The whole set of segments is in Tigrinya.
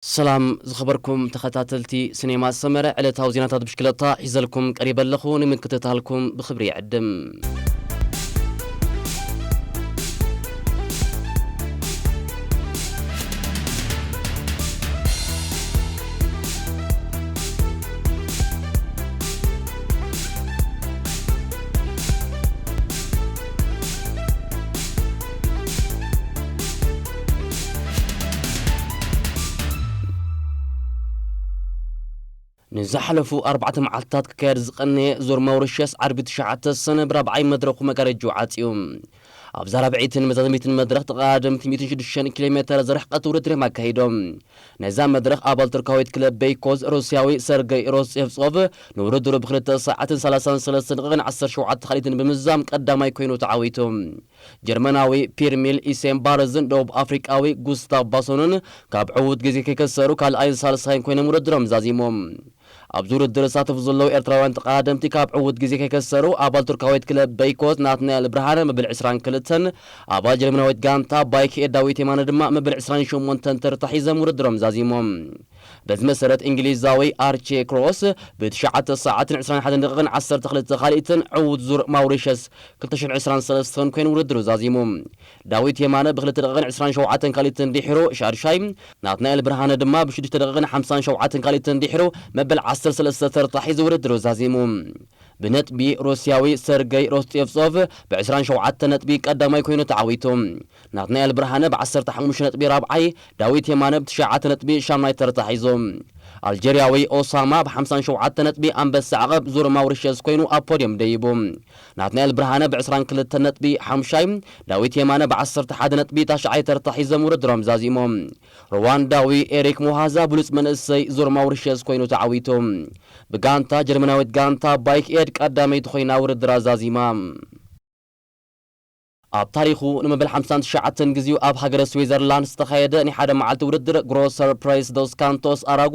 ሰላም ዝኸበርኩም ተኸታተልቲ ሲኔማ ሰመረ፣ ዕለታዊ ዜናታት ብሽክለታ ሒዘልኩም ቀሪበ ኣለኹ። ንምክትታልኩም ብኽብሪ ይዕድም። ንዝሓለፉ ኣርባዕተ መዓልትታት ክካየድ ዝቐነየ ዙር ማውሪሸስ ዓርቢ ትሽዓተ ሰነ ብራብዓይ መድረኹ መጋረጅኡ ዓጽዩ። ኣብዛ ራብዐይትን መዛዘሚትን መድረኽ ተቐዳደምቲ ሚእትን ሽዱሽተን ኪሎ ሜተር ዝርሕቀት ውድድር እዮም ኣካይዶም። ነዛ መድረኽ ኣባል ቱርካዊት ክለብ ቤይኮዝ ሩስያዊ ሰርገይ ሮስቴቭጾቭ ንውድድሩ ብክልተ ሰዓትን ሰላሳን ሰለስተን ደቂቕን ዓሰርተ ሸውዓተ ካልኢትን ብምዝዛም ቀዳማይ ኮይኑ ተዓዊቱ። ጀርመናዊ ፒርሚል ኢሴምባርዝን ደቡብ ኣፍሪቃዊ ጉስታቭ ባሶንን ካብ ዕዉት ግዜ ከይከሰሩ ካልኣይን ሳልሳይን ኮይኖም ውድድሮም ዛዚሞም። ኣብዚ ውድድር ዝሳተፉ ዘለዉ ኤርትራውያን ተቐዳደምቲ ካብ ዕዉት ግዜ ከይከሰሩ ኣባል ቱርካዊት ክለብ በይኮት ናትናኤል ብርሃነ መበል ዕስራን ክልተን፣ ኣባል ጀርመናዊት ጋንታ ባይክ ኤድ ዳዊት የማነ ድማ መበል ዕስራን ሸሞንተን ተርታ ሒዞም ውድድሮም ዛዚሞም። በዚ መሰረት እንግሊዛዊ ኣርቼ ክሮስ ብትሽዓተ ሰዓትን ዕስራን ሓደን ደቂቕን ዓሰርተ ክልተ ካልኢትን ዕዉት ዙር ማውሪሸስ ክልተ ሽሕን ዕስራን ሰለስተን ኮይኑ ውድድሩ ዛዚሙ። ዳዊት የማነ ብክልተ ደቂቕን ዕስራን ሸውዓተን ካልኢትን ድሒሩ ሻድሻይ፣ ናትናኤል ብርሃነ ድማ ብሽዱሽተ ደቂቕን ሓምሳን ሸውዓተን ካልኢትን ድሒሩ መበል ዓሰርተ ሰለስተ ተርታ ሒዙ ውድድሩ ዛዚሙ። ብነጥቢ ሩስያዊ ሰርገይ ሮስቴቭጾቭ ብዕስራን ሸውዓተ ነጥቢ ቀዳማይ ኮይኑ ተዓዊቱ። ናትናኤል ብርሃነ ብዓሰርተ ሓሙሽተ ነጥቢ ራብዓይ፣ ዳዊት የማነ ብትሽዓተ ነጥቢ ሻምናይ ተርታ ሒዙ። ኣልጀርያዊ ኦሳማ ብሓምሳን ሸውዓተ ነጥቢ ኣንበሳ ዓቐብ ዙር ማውሪሸስ ኮይኑ ኣብ ፖድዮም ደይቡ። ናትናኤል ብርሃነ ብዕስራን ክልተን ነጥቢ ሓሙሻይ፣ ዳዊት የማነ ብዓሰርተ ሓደ ነጥቢ ታሽዓይ ተርታ ሒዞም ውድድሮም ዛዚሞም። ሩዋንዳዊ ኤሪክ ሞሃዛ ብሉጽ መንእሰይ ዙር ማውሪሸስ ኮይኑ ተዓዊቱ። ብጋንታ ጀርመናዊት ጋንታ ባይክ ኤድ ቀዳመይቲ ኮይና ውድድራ ዛዚማ። ኣብ ታሪኹ ንመበል ሓምሳን ትሽዓተን ግዜኡ ኣብ ሃገረ ስዊዘርላንድ ዝተኻየደ ናይ ሓደ መዓልቲ ውድድር ግሮሰር ፕሬስ ዶስ ካንቶስ ኣራጉ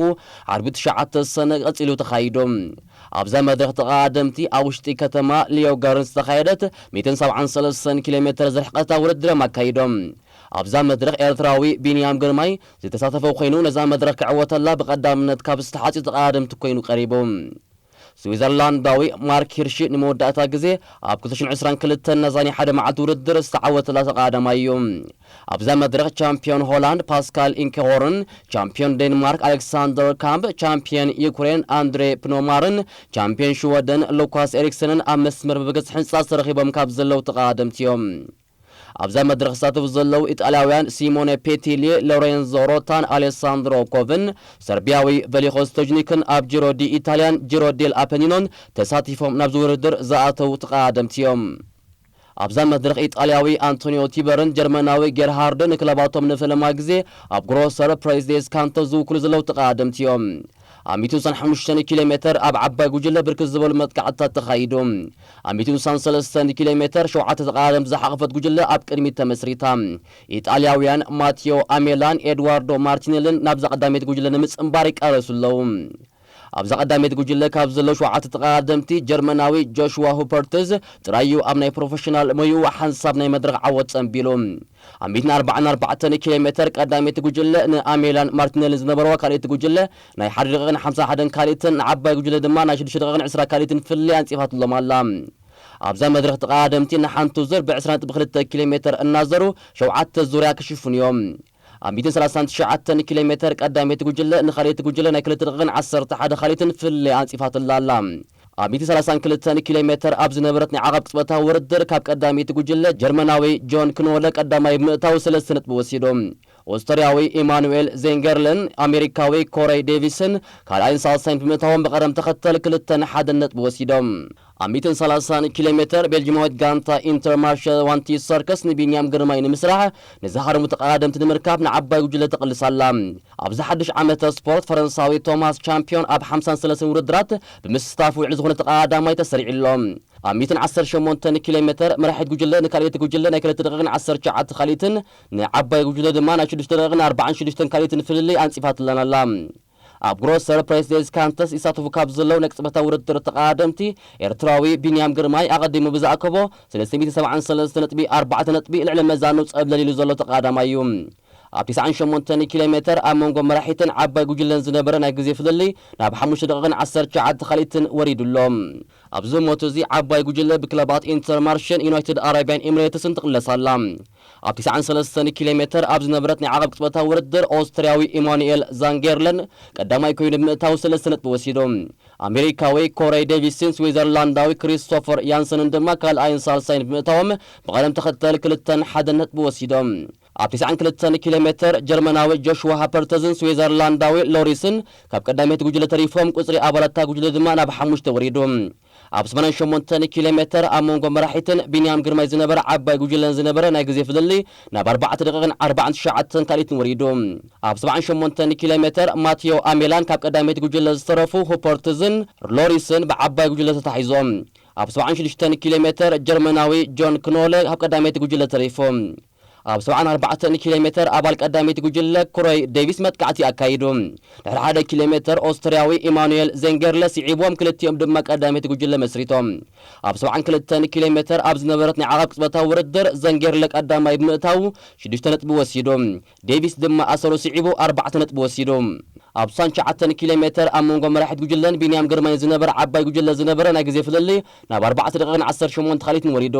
ዓርቢ ትሽዓተ ሰነ ቀጺሉ ተኻይዱ። ኣብዛ መድረኽ ተቐዳደምቲ ኣብ ውሽጢ ከተማ ሊዮጋርን ዝተኻየደት ሚእትን ሰብዓን ሰለስተን ኪሎ ሜተር ዝርሕቀታ ውድድር እዮም ኣካይዶም። ኣብዛ መድረኽ ኤርትራዊ ቢንያም ግርማይ ዝተሳተፈ ኮይኑ፣ ነዛ መድረኽ ክዕወተላ ብቐዳምነት ካብ ዝተሓጽዩ ተቐዳደምቲ ኮይኑ ቀሪቡ። ስዊዘርላንዳዊ ማርክ ሂርሺ ንመወዳእታ ግዜ ኣብ ክልተ ሽሕን ዕስራን ክልተን ነዛ ናይ ሓደ መዓልቲ ውድድር ዝተዓወተላ ተቐዳዳማይ እዩ። ኣብዛ መድረኽ ቻምፒዮን ሆላንድ ፓስካል ኢንከሆርን፣ ቻምፒዮን ዴንማርክ ኣሌክሳንደር ካምፕ፣ ቻምፒዮን ዩክሬን ኣንድሬ ፕኖማርን፣ ቻምፒዮን ሽወደን ሉካስ ኤሪክሰንን ኣብ መስመር ብብግጽ ሕንጻ ተረኺቦም ካብ ዘለዉ ተቐዳደምቲ እዮም። ኣብዛ መድረኽ ዝሳተፉ ዘለዉ ኢጣልያውያን ሲሞነ ፔቲሊ፣ ሎሬንዞ ሮታን ኣሌሳንድሮ ኮቭን፣ ሰርቢያዊ ቨሊኾ ስቶጅኒክን ኣብ ጂሮ ዲ ኢታልያን ጂሮ ዴል ኣፐኒኖን ተሳቲፎም ናብዚ ውድድር ዝኣተዉ ተቐዳደምቲ እዮም። ኣብዛ መድረኽ ኢጣልያዊ ኣንቶኒዮ ቲበርን ጀርመናዊ ጌርሃርድን ንክለባቶም ንፈለማ ግዜ ኣብ ግሮሰር ፕሬስ ዴስ ካንቶስ ዝውክሉ ዘለዉ ተቐዳደምቲ እዮም። ኣብ ሚእትን ሓሙሽተን ኪሎ ሜተር ኣብ ዓባይ ጉጅለ ብርክት ዝበሉ መጥቃዕትታት ተኻይዱ። ኣብ ሚእትን ሰለስተን ኪሎ ሜተር ሸውዓተ ተቐዳደምቲ ዝሓቐፈት ጉጅለ ኣብ ቅድሚት ተመስሪታ። ኢጣልያውያን ማቲዮ ኣሜላን ኤድዋርዶ ማርቲኔልን ናብዛ ቀዳመይቲ ጉጅለ ንምጽንባር ይቃለሱ ኣለዉ። ኣብዛ ቀዳመይቲ ጉጅለ ካብ ዘለዉ ሸውዓተ ተቐዳደምቲ ጀርመናዊ ጆሽዋ ሁፐርትዝ ጥራይ እዩ ኣብ ናይ ፕሮፌሽናል ሞይኡ ሓንሳብ ናይ መድረኽ ዓወት ጸንቢሉ። ኣብ ሚእትን ኣርባዓን ኣርባዕተን ኪሎ ሜተር ቀዳመይቲ ጉጅለ ንኣሜላን ማርቲኔልን ዝነበረዋ ካልኣይቲ ጉጅለ ናይ ሓደ ደቂቕን ሓምሳ ሓደን ካልኢትን ንዓባይ ጉጅለ ድማ ናይ ሽዱሽተ ደቂቕን ዕስራ ካልኢትን ፍልልይ ኣንጺፋትሎም ኣላ። ኣብዛ መድረኽ ተቐዳደምቲ ንሓንቲ ዙር ብዕስራ ነጥቢ ክልተ ኪሎ ሜተር እናዘሩ ሸውዓተ ዙርያ ክሽፍኑ እዮም። ኣብ ሚእትን ሰላሳን ትሽዓተን ኪሎ ሜተር ቀዳመይቲ ጉጅለ ንኻልኣይቲ ጉጅለ ናይ ክልተ ደቂቕን ዓሰርተ ሓደ ካልኢትን ፍልልይ ኣንጺፋትላ ኣላ። ኣብ ሚእትን ሰላሳን ክልተን ኪሎ ሜተር ኣብ ዝነበረት ናይ ዓቐብ ቅጽበታዊ ውድድር ካብ ቀዳመይቲ ጉጅለ ጀርመናዊ ጆን ክኖለ ቀዳማይ ብምእታው ሰለስተ ነጥቢ ወሲዱ። ኦስትርያዊ ኢማኑኤል ዜንገርልን ኣሜሪካዊ ኮረይ ዴቪስን ካልኣይን ሳልሳይን ብምእታዎም ብቐደም ተኸተል ክልተን ሓደን ነጥቢ ወሲዶም። ኣብ ሚእትን ሰላሳን ኪሎ ሜተር ቤልጂማዊት ጋንታ ኢንተርማርሻል ዋንቲ ሰርከስ ንቢንያም ግርማይ ንምስራሕ ንዝሃረሙ ተቐዳደምቲ ንምርካብ ንዓባይ ጉጅለ ተቕልስ ኣላ። ኣብዚ ሓድሽ ዓመተ ስፖርት ፈረንሳዊ ቶማስ ቻምፒዮን ኣብ ሓምሳን ሰለስተን ውድድራት ብምስታፍ ውዕል ዝኾነ ተቐዳዳማይ ተሰሪዑ ኣሎ። ኣብ ሚእትን ዓሰርተ ሸሞንተን ኪሎ ሜተር መራሒት ጉጅለ ንካልኣይቲ ጉጅለ ናይ ክልተ ደቂቕን ዓሰርተ ትሽዓተ ካልኢትን ንዓባይ ጉጅለ ድማ ናይ ሽዱሽተ ደቂቕን ኣርባዓን ሽዱሽተን ካልኢትን ፍልልይ ኣንጺፋትላን ኣላ። ኣብ ግሮሰር ፕሬስ ዴስ ካንተስ ይሳተፉ ካብ ዘለዉ ናይ ቅጽበታዊ ውድድር ተቐዳደምቲ ኤርትራዊ ቢንያም ግርማይ ኣቐዲሙ ብዝኣከቦ ሰለስተ ሚእትን ሰብዓን ሰለስተ ነጥቢ ኣርባዕተ ነጥቢ ልዕሊ መዛኑ ጸብለል ኢሉ ዘሎ ተቐዳዳማይ እዩ። ኣብ ትስዓን ሸሞንተን ኪሎ ሜተር ኣብ መንጎ መራሒትን ዓባይ ጉጅለን ዝነበረ ናይ ግዜ ፍልልይ ናብ ሓሙሽተ ደቂቕን ዓሰርተ ትሽዓተ ካልኢትን ወሪዱ ኣሎ። ኣብዚ ሞት እዚ ዓባይ ጉጅለ ብክለባት ኢንተርማርሽን ዩናይትድ ኣረቢያን ኤምሬትስን ትቕለስ ኣላ። ኣብ ትስዓን ሰለስተን ኪሎ ሜተር ኣብ ዝነበረት ናይ ዓቐብ ቅጽበታዊ ውድድር ኦስትርያዊ ኢማኑኤል ዛንጌርለን ቀዳማይ ኮይኑ ብምእታው ሰለስተ ነጥቢ ወሲዱ። ኣሜሪካዊ ኮረይ ዴቪስን ስዊዘርላንዳዊ ክሪስቶፈር ያንሰንን ድማ ካልኣይን ሳልሳይን ብምእታዎም ብቐደም ተኸተል ክልተን ሓደን ነጥቢ ወሲዶም። ኣብ ትስዓን ክልተን ኪሎ ሜተር ጀርመናዊ ጆሽዋ ሃፐርተዝን ስዊዘርላንዳዊ ሎሪስን ካብ ቀዳመይቲ ጉጅለ ተሪፎም፣ ቁጽሪ ኣባላታ ጉጅለ ድማ ናብ ሓሙሽተ ወሪዱ። ኣብ ሰማንያን ሸሞንተን ኪሎ ሜተር ኣብ መንጎ መራሒትን ቢንያም ግርማይ ዝነበረ ዓባይ ጉጅለን ዝነበረ ናይ ግዜ ፍልልይ ናብ ኣርባዕተ ደቂቕን ኣርባዓን ትሽዓተን ካልኢትን ወሪዱ። ኣብ ሰብዓን ሸሞንተን ኪሎ ሜተር ማቴዮ ኣሜላን ካብ ቀዳመይቲ ጉጅለ ዝተረፉ ሁፐርትዝን ሎሪስን ብዓባይ ጉጅለ ተታሒዞም። ኣብ ሰብዓን ሽዱሽተን ኪሎ ሜተር ጀርመናዊ ጆን ክኖለ ካብ ቀዳመይቲ ጉጅለ ተሪፉ። ኣብ ሰብዓን ኣርባዕተን ኪሎ ሜተር ኣባል ቀዳመይቲ ጉጅለ ክሮይ ዴቪስ መጥቃዕቲ ኣካይዱ። ድሕሪ ሓደ ኪሎ ሜተር ኦስትርያዊ ኢማኑኤል ዜንጌርለ ስዒብዎም፣ ክልቲኦም ድማ ቀዳመይቲ ጉጅለ መስሪቶም። ኣብ ሰብዓን ክልተን ኪሎ ሜተር ኣብ ዝነበረት ናይ ዓቐብ ቅጽበታዊ ውድድር ዜንጌርለ ቀዳማይ ብምእታው ሽዱሽተ ነጥቢ ወሲዱ። ዴቪስ ድማ ኣሰሩ ስዒቡ ኣርባዕተ ነጥቢ ወሲዱ። ኣብ ስሳን ትሽዓተን ኪሎ ሜተር ኣብ መንጎ መራሒት ጉጅለን ቢንያም ግርማይን ዝነበረ ዓባይ ጉጅለ ዝነበረ ናይ ግዜ ፍልልይ ናብ ኣርባዕተ ደቂቕን ዓሰርተ ሸሞንተ ካልኢትን ወሪዱ።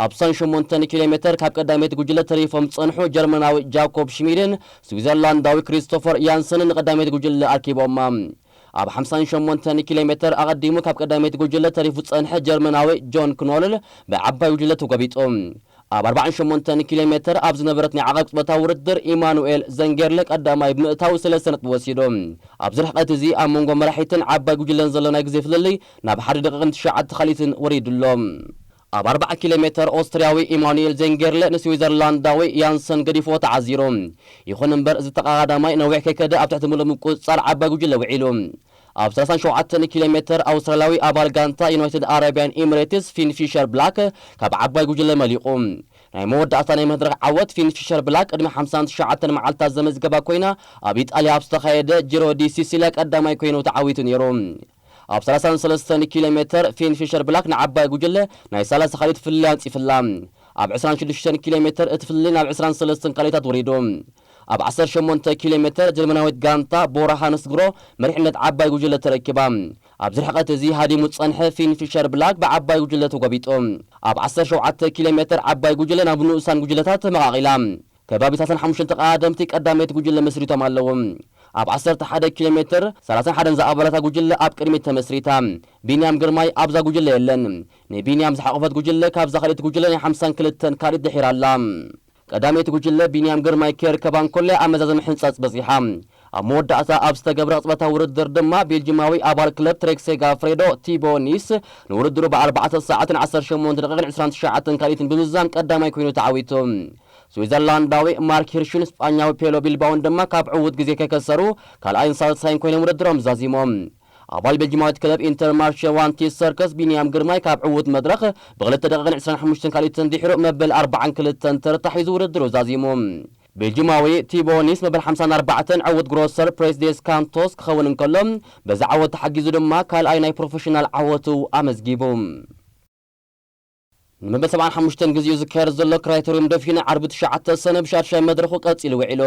ኣብ ስሳን ሸሞንተን ኪሎ ሜተር ካብ ቀዳመይቲ ጉጅለ ተሪፎም ዝጸንሑ ጀርመናዊ ጃኮብ ሽሚድን ስዊዘርላንዳዊ ክሪስቶፈር ያንሰንን ንቀዳመይቲ ጉጅለ ኣርኪቦማ። ኣብ ሓምሳን ሸሞንተን ኪሎ ሜተር ኣቐዲሙ ካብ ቀዳመይቲ ጉጅለ ተሪፉ ዝጸንሐ ጀርመናዊ ጆን ክኖልል ብዓባይ ጉጅለ ተጎቢጡ። ኣብ ኣርባዓን ሸሞንተን ኪሎ ሜተር ኣብ ዝነበረት ናይ ዓቐብ ቅጽበታዊ ውድድር ኢማኑኤል ዘንጌርለ ቀዳማይ ብምእታው ሰለስተ ነጥቢ ወሲዱ። ኣብዚ ርሕቀት እዚ ኣብ መንጎ መራሒትን ዓባይ ጉጅለን ዘሎ ናይ ግዜ ፍልልይ ናብ ሓደ ደቂቕን ትሽዓተ ካልኢትን ወሪዱ ኣሎ። ኣብ ኣርባዓ ኪሎ ሜተር ኦስትርያዊ ኢማኑኤል ዜንጌርለ ንስዊዘርላንዳዊ ያንሰን ገዲፍዎ ተዓዚሩ። ይኹን እምበር፣ እዚ ተቐዳዳማይ ነዊሕ ከይከደ ኣብ ትሕቲ ምሉእ ምቁጽጻር ዓባይ ጉጅለ ውዒሉ። ኣብ ሰላሳን ሸውዓተን ኪሎ ሜተር ኣውስትራልያዊ ኣባል ጋንታ ዩናይትድ ኣረቢያን ኤሚሬትስ ፊን ፊሸር ብላክ ካብ ዓባይ ጉጅለ መሊቑ። ናይ መወዳእታ ናይ መድረኽ ዓወት ፊን ፊሸር ብላክ ቅድሚ ሓምሳን ትሽዓተን መዓልታት ዘመዝገባ ኮይና፣ ኣብ ኢጣልያ ኣብ ዝተኻየደ ጂሮ ዲ ሲሲልያ ቀዳማይ ኮይኑ ተዓዊቱ ነይሩ። ኣብ ሰላሳን ሰለስተን ኪሎ ሜተር ፊን ፊሸር ብላክ ንዓባይ ጉጅለ ናይ ሰላሳ ካልኢት ፍልልይ ኣንጺፍላ። ኣብ ዕስራን ሽዱሽተን ኪሎ ሜተር እቲ ፍልልይ ናብ ዕስራን ሰለስተን ካልኢታት ወሪዱ። ኣብ ዓሰርተ ሸሞንተ ኪሎ ሜተር ጀርመናዊት ጋንታ ቦራ ሃንስ ግሮ መሪሕነት ዓባይ ጉጅለ ተረኪባ። ኣብዚ ርሕቀት እዚ ሃዲሙ ዝጸንሐ ፊን ፊሸር ብላክ ብዓባይ ጉጅለ ተጎቢጡ። ኣብ ዓሰርተ ሸውዓተ ኪሎ ሜተር ዓባይ ጉጅለ ናብ ንኡሳን ጉጅለታት ተመቓቒላ። ከባቢ ሰላሳን ሓሙሽተን ተቐዳደምቲ ቀዳመይቲ ጉጅለ መስሪቶም ኣለዉ። ኣብ ዓሰርተ ሓደ ኪሎ ሜተር ሰላሳን ሓደን ዝኣባላታ ጉጅለ ኣብ ቅድሚት ተመስሪታ። ቢንያም ግርማይ ኣብዛ ጉጅለ የለን። ንቢንያም ዝሓቖፈት ጉጅለ ካብዛ ካልኢት ጉጅለ ናይ ሓምሳን ክልተን ካልኢት ድሒራ ኣላ። ቀዳመይቲ ጉጅለ ቢንያም ግርማይ ከይርከባ እንከሎ ኣብ መዛዘሚ ሕንጻጽ በጺሓ። ኣብ መወዳእታ ኣብ ዝተገብረ ቅጽበታዊ ውድድር ድማ ቤልጂማዊ ኣባል ክለብ ትሬክሴ ጋፍሬዶ ቲቦ ኒስ ንውድድሩ ብኣርባዕተ ሰዓትን ዓሰርተ ሸሞንተ ደቂቕን ዕስራን ትሽዓተን ካልኢትን ብምዝዛም ቀዳማይ ኮይኑ ተዓዊቱ። ስዊዘርላንዳዊ ማርክ ሂርሽን ስጳኛዊ ፔሎ ቢልባውን ድማ ካብ ዕዉት ግዜ ከይከሰሩ ካልኣይን ሳልሳይን ኮይኖም ውድድሮም ዛዚሞም። ኣባል ቤልጂማዊት ክለብ ኢንተርማርሼ ዋንቲ ሰርከስ ቢንያም ግርማይ ካብ ዕዉት መድረኽ ብክልተ ደቂቕን ዕስራን ሓሙሽተን ካልኢትን ድሒሩ መበል ኣርባዓን ክልተን ተርታ ሒዙ ውድድሩ ዛዚሙ። ቤልጂማዊ ቲቦ ኒስ መበል ሓምሳን ኣርባዕተን ዕዉት ግሮሰር ፕሬስ ዴስ ካንቶስ ክኸውን እንከሎ፣ በዚ ዓወት ተሓጊዙ ድማ ካልኣይ ናይ ፕሮፌሽናል ዓወቱ ኣመዝጊቡ። ንመበል ሰብዓን ሓሙሽተን ግዜኡ ዝካየድ ዘሎ ክራይተርዮም ዶፊነ ዓርቢ ትሽዓተ ሰነ ብሻድሻይ መድረኹ ቀጺሉ ውዒሉ።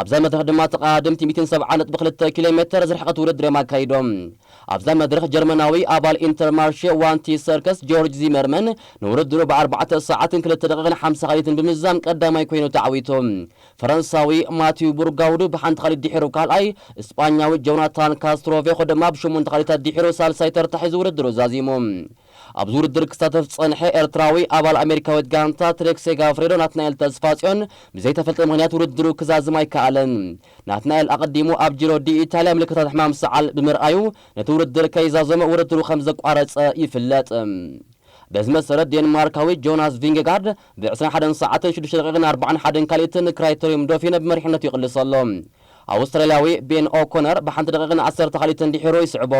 ኣብዛ መድረኽ ድማ ተቐዳደምቲ ሚእትን ሰብዓን ነጥቢ ክልተ ኪሎ ሜተር ዝርሕቀት ውድድር እዮም ኣካይዶም። ኣብዛ መድረኽ ጀርመናዊ ኣባል ኢንተርማርሼ ዋንቲ ሰርከስ ጆርጅ ዚመርመን ንውድድሩ ብኣርባዕተ ሰዓትን ክልተ ደቂቕን ሓምሳ ካልኢትን ብምዝዛም ቀዳማይ ኮይኑ ተዓዊቱ። ፈረንሳዊ ማቲው ቡርጋውዱ ብሓንቲ ካልኢት ድሒሩ ካልኣይ፣ እስጳኛዊ ጆናታን ካስትሮቬኮ ድማ ብሸሞንተ ካልኢታት ድሒሩ ሳልሳይ ተርታ ሒዙ ውድድሩ ዛዚሙ። ኣብዚ ውድድር ክሳተፍ ዝጸንሐ ኤርትራዊ ኣባል ኣሜሪካዊት ጋንታ ትሬክሴ ጋፍሬዶ ናትናኤል ተስፋጽዮን ብዘይተፈልጠ ምኽንያት ውድድሩ ክዛዝም ኣይከኣለን። ናትናኤል ኣቐዲሙ ኣብ ጂሮ ዲ ኢታልያ ምልክታት ሕማም ሰዓል ብምርኣዩ ነቲ ውድድር ከይዛዘመ ውድድሩ ከም ዘቋረጸ ይፍለጥ። በዚ መሰረት ዴንማርካዊ ጆናስ ቪንጌጋርድ ብ ዕስራን ሓደን ሰዓትን ሽዱሽተ ደቂቕን ኣርባዓን ሓደን ካልኢትን ክራይተርዮም ዶፊነ ብመሪሕነቱ ይቕልስ ኣሎ። ኣውስትራልያዊ ቤን ኦኮነር ብሓንቲ ደቂቕን ዓሰርተ ካልኢትን ድሒሩ ይስዕቦ።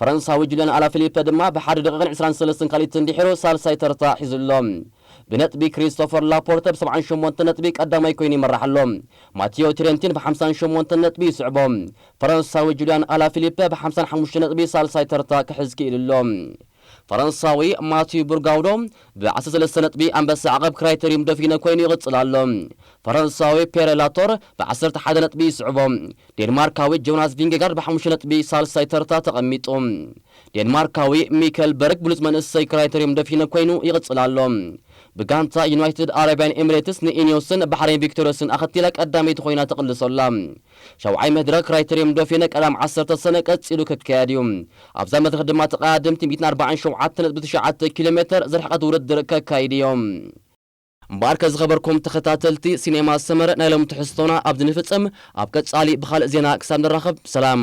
ፈረንሳዊ ጁልያን ኣላፊሊፐ ድማ ብሓደ ደቂቕን ዕስራን ሰለስተን ካልኢትን ድሒሩ ሳልሳይ ተርታ ሒዙ ኣሎ። ብነጥቢ ክሪስቶፈር ላፖርተ ብ ሰብዓን ሸሞንተ ነጥቢ ቀዳማይ ኮይኑ ይመራሕ ኣሎ። ማቲዮ ትሬንቲን ብ ሓምሳን ሸሞንተን ነጥቢ ይስዕቦ። ፈረንሳዊ ጁልያን ኣላፊሊፐ ብ ሓምሳን ሓሙሽተ ነጥቢ ሳልሳይ ተርታ ክሕዝ ክኢሉ ኣሎ። ፈረንሳዊ ማቲዩ ቡርጋውዶ ብ13 ነጥቢ ኣንበሳ ዓቐብ ክራይተሪዩም ዶፊነ ኮይኑ ይቕጽል ኣሎ። ፈረንሳዊ ፔረ ላቶር ብ11 ነጥቢ ይስዕቦ። ዴንማርካዊ ጆናስ ቪንጌጋርድ ብሓሙሽተ ነጥቢ ሳልሳይ ተርታ ተቐሚጡ። ዴንማርካዊ ሚከል በርግ ብሉጽ መንእሰይ ክራይተሪዩም ዶፊነ ኮይኑ ይቕጽል ኣሎ። ብጋንታ ዩናይትድ ኣረቢያን ኤምሬትስ ንኢኒዮስን ባሕሬን ቪክቶሪዮስን ኣኸቲላ ቀዳመይቲ ኮይና ትቕልሶላ። ሻውዓይ መድረኽ ክራይተሪዩም ዶፊነ ቀዳም ዓሰርተ ሰነ ቀጺሉ ክካየድ እዩ። ኣብዛ መድረኽ ድማ ተቐዳደምቲ ሚእትን ኣርባዓን ሸውዓተ ነጥቢ ትሽዓተ ኪሎ ሜተር ዝርሕቐት ውድድር ከካይድ እዮም። እምበኣር ከዝኸበርኩም ተኸታተልቲ ሲኔማ ሰመረ ናይ ሎም ትሕዝቶና ኣብዚ ንፍጽም። ኣብ ቀጻሊ ብኻልእ ዜና ክሳብ ንራኸብ ሰላም።